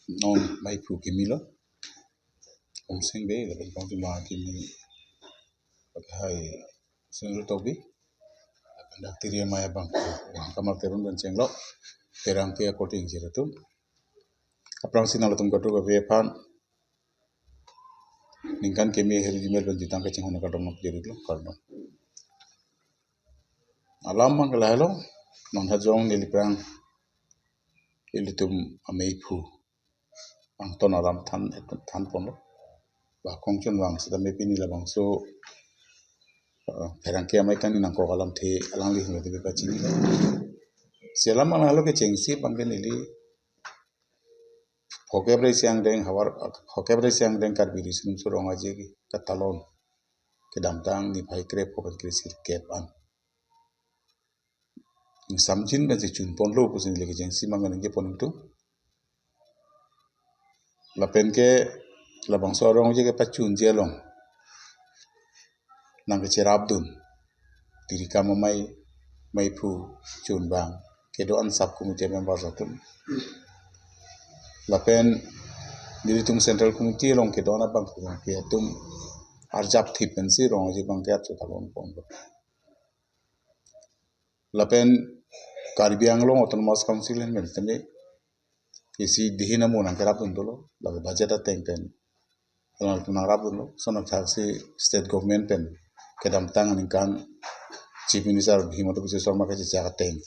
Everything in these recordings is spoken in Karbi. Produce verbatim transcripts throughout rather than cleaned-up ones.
Non maiphu kimi lo. Umsing Bey, lapen Kongtima kimi, lapen hai Singru Tokbi, lapen dak tiri amei abang, Kamar Teron pen chenglok, Pherangke akorte ingjir atum. Aphrangsi nanglitum kadokave aphan ningkan kimi heri jimel pen jutang kachinghon kardom nangpajirlo, kardom. Alam abang ke lahelo, non hajong neli aphrang ilitum ameiphu angton alam than, than ponlo. Ba Kongchunwang seta me pini labangso, eh, Pherangke amei tani nangkok alamthe alangli hinglo tebe pachini. Si alam abang lahelo, kechengsi abang ke neli phokep ra isi angdeng havar, phokep ra isi angdeng Karbi Riso Nimso Rong Aje ke katalon kedamtang niphai krepho pen kresirkep an. Ingsamjin pensi chun ponlo pusi neli kechengsi abang ningje pon ingtung. Lapen ke labangso arong aje kepachunji along nangkecherapdun tiri kam amei, meiphu, chunbang, kedo-an sub committee members atum, lapen nelitum central committee along kedo-an abang, abang ke atum arjap thip pensi rong aje abang ke achu talon ponlo. Lapen Karbi Anglong Autonomous Council ahin pen tame isi dihin amu nangkerapdun dolo, lapen budget ateng pen alangtum nangrapdunlo. Lason athaksi state government pen kedamtang aningkan Chief Minister Himanta Biswa Sarma kachechak ateng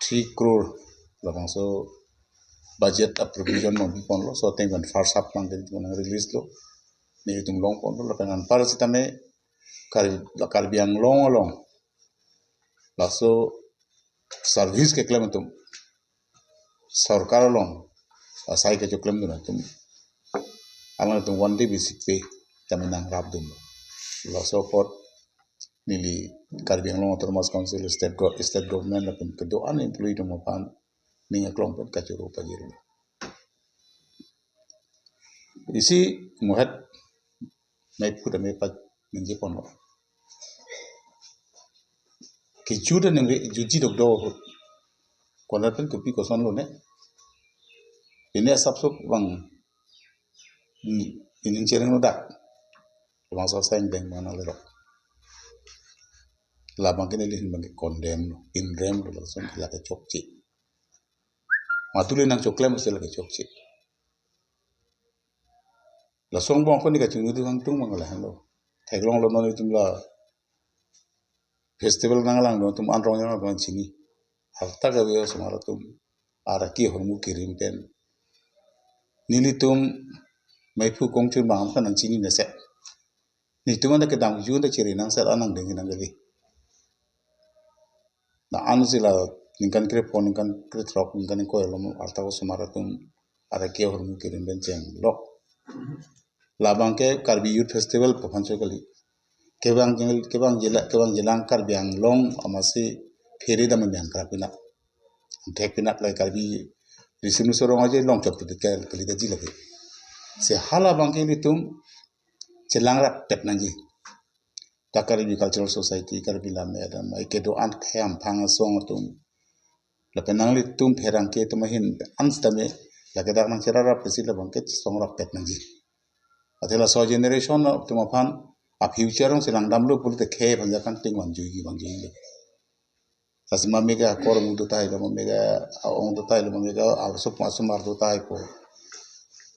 three crore labangso budget appropriation nangpi ponlo. Laso ateng pen first half abang ke nang release lo, nelitum long ponlo. Lapen anpar sitame Karbi, Karbi Anglong along laso service keklem atum, sorkar along asai kachoklemdun atum, alangtum one day basic pay tame nangrapdun. Laso apot neli Karbi Anglong Autonomous Council, state go-, state government lapen kedo-an employee atum aphan ning aklong pen kachoro pajirlo. Isi muhat meiphu tame pa ningje ponlo. Keju ta ningve, juji dokdok ahut. Konat pen kopi kosonlo ne. Pine asapso abang, hmm, inin chereng lo dak. Labangso asai angdeng mana lerok. Labang ke neli ahin abang ke condemn lo, inrem lo, lason lake chokche. Matuli nangchoklem pusi lake chokche. Lason abang ko neli kachinglu hangtung abang lahelo. Theklonglo, non itum la festival nanglangdun atum an rong yang abang chini. Arta kave osomar atum arake ahormu kerim pen nelitum meiphu Kongchunbang aphan nangchini nangse. Netum anta kedam kejun ta chiri nangse, anang dengji nang kali. La-ansi la ningkan krepho, ningkan krethrok, ningkan ingkoi along arta osomar atum arake ahormu kerim pen chenglok. Labang ke Karbi Youth Festival pu aphan chot kali. Kevang jeng-, kevang jela, kevang jelang Karbi Anglong amatsi phere dam meyang krap pinak. Thek pinak la Karbi Riso Nimso Rong Aje longchok tu ke kali daji lake. Si hala abang ke nelitum chelang rappet nangji. Ta Karbi Cultural Society, Karbi Lammet Amei, kedo-an khei amphang asong atum, lapen nanglitum Pherangke atum ahin an sitame lake dak nangcherap rap pusi labang ke chesong rappet nangji. Athe laso generation atum aphan a future alongsi langdamlo pulote khei aphan jakan ting vanjuiji, vanjuijilo. Lasi mame ke akor mu dotai lo, mame ke aong dotai lo, mame ke asop asomar dotaipo.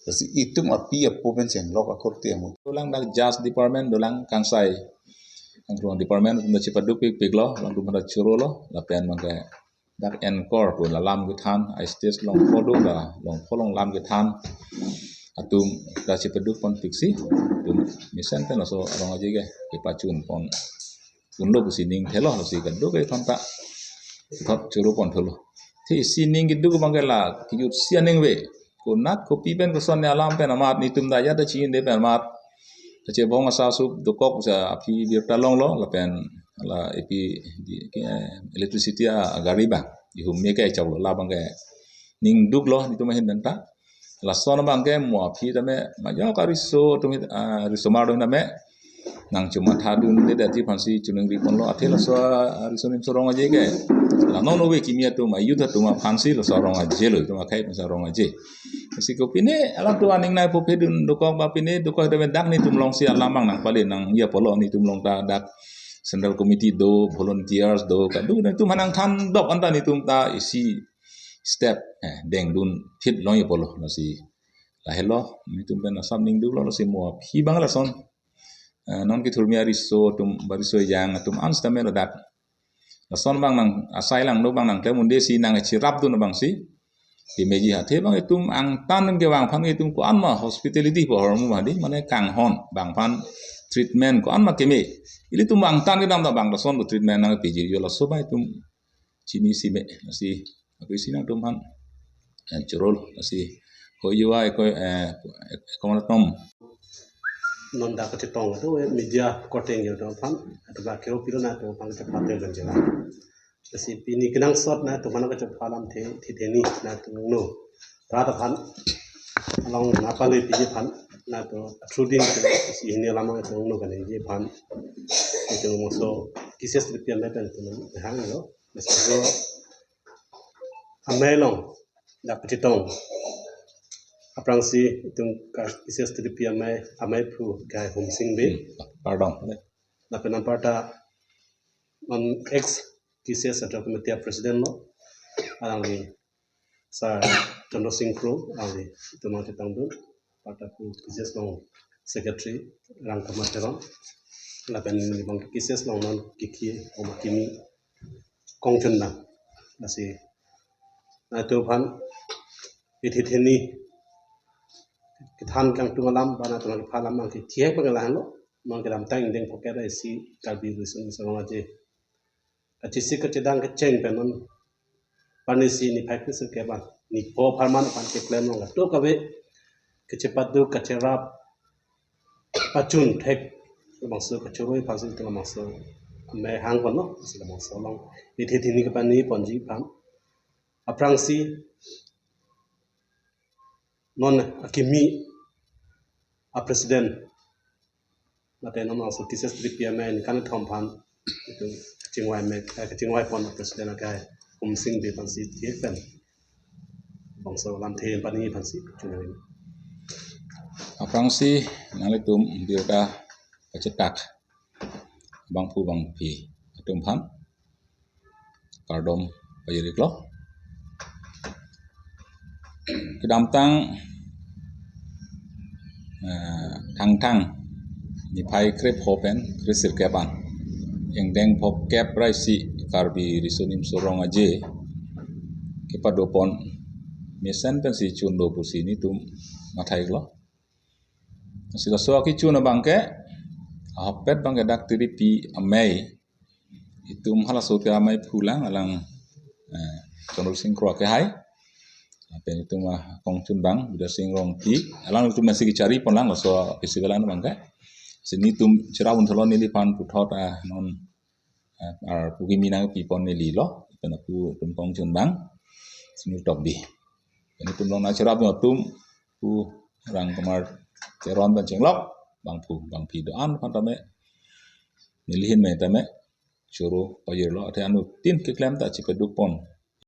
Lasi itum api apo pen chenglok akorte amu. Dolang dak JAS department, dolang kangsai. Angklung department atum ta chepaduk pikpiklo, alangtum ta chorolo, lapen abang ke dak anchor pu la lam kethan, a stage longpho do la, longpho along lam kethan atum ta chepaduk ponpiksi, atum mesen pen laso arong aje ke kepachun pon unlo pusi ning thelo, lasi kadokave aphanta thot choro pon thelo. Te isi ning keduk abang ke la kejutsi aning ave. Konat kopi pen koson ne alam pen amat netum ta ajat ta chinine pen amat. Kachebong asa sup dokok sa aphi birta longlo lapen la epi di, ke, electricity agari abang ihum me ke choklo, labang ke ning duklo netum ahin pen ta. Lason abang ke mo aphi tame majok ariso atum, ah, risomar atum tame nangchomatha dunde, dati aphansi choningri ponlo, athe laso, ah, Riso Nimso Rong Aje ke la non ove kimi atum, a youth atum aphansi laso arong aje lo, itum akhei aphansi arong aje. Lasi kopine alangtum aning nangpo phedun dokok ba pine dokok, dak netum alongsi alam abang nangpale nangji apotlo, netum along ta dak central committee do, volunteers do, kadokave netum aphan nangthandok anta netum ta isi step, eh, dengdun thit longji apotlo. Lasi lahelo, netum pen asap ning duklo, lasi mo aphi abang lason. Eh, non kethurmi ariso atum, bariso ejang atum an sitame ladak. Lason abang nang asai langno abang nangklem un-esi nangcherapdun abangsi kemeji, athe abang itum angtan kevang aphan itum ko-an ma hospitality pu ahormu ma hadi, mane kanghon abang aphan treatment ko-an ma keme. Ilitum angtan kedam ta abang lason pu treatment nangpiji, jo laso abang itum chinisi me, lasi ako isi nangtum aphan, eh, chorolo, lasi ko yuva eko, eh, eko manatom. Non dak kachetong atum media korte ingjir atum aphan, atum ba keo pilo nangtum aphan kachepate dan jalan. Lasi pini kenangsot nangtum aphan kachepate alamthe, the the ni nangtum no. Rat aphan along nangpale piji aphan nangtum atrudin si hini alam nangtum no kaningje aphan. Itum moso cases tripiam pen itum hanglo. Lasi amei along dak kachetong aphrangsi itum ka cases tripiam amei, ameiphu akai Humsing Bey. Hmm, pardon. Lapen anparta non ex cases central committee president lo, alangli Sir Chandra Sing Kro, alangli itum nangchetongdun. Anparta pu cases along secretary Rangkumar Teron, lapen neli abang cases along non kiki oma kimi Kongchunbang. Lasi nangtum aphan ithi theni kethan kangtung alam ba nangtum aphan kepha alam abang kethiek abang lahenlo. Non kedamtang ingdeng phongkep ra isi Karbi Riso Nimso Rong Aje kachesik kachedang kecheng pen non parnisi niphai kresirkep an, nipho apharman aphan keklem along kadokave kachepaduk kacherap pachun thek labangso kachoroi aphansi itum labangso amei hangponlo, lasi labangso along ithi theni kepani ponji aphan. Aphrangsi non akimi a president mate non aso cases tripiam amei ningkan kethom aphan itum kachingvai me, eh, kachingvai pon a president akai Humsing Bey aphansi thiek pen labangso alamthe pani aphansi chunari. Aphrangsi nanglitum birta kachetak bangphu bangphi atum aphan kardom pajir-iklo. Kedamtang, eh, Thangthang niphai krepho pen kresirkep an ingdeng phongkep ra isi Karbi Riso Nimso Rong Aje kepadopon mesen pensi chunlo pusi netum mathai-iklo. Lasi laso akechun abangke ahokpet abangke dak tiripi amei, itum halaso ke ameiphu lang, alang, eh, Chandra Sing Kro akehai. Lapen itum akongchunbang Bidya Sing Rongpi, alangtum masi kechari ponlang laso festival an abangke. Lasi netum cherap un thulon neliphan puthot, ah, non, ah, arpu kimi nangpipon nelilo, lapen apu atum kongchunbang Sunil Tokbi. Lapen itum along nangcherap atum pu Rangkumar Teron pen chenglok bangphu bangphi do-an aphan tame neli ahin me tame choro pajirlo, athe anuttin keklem ta chepaduk pon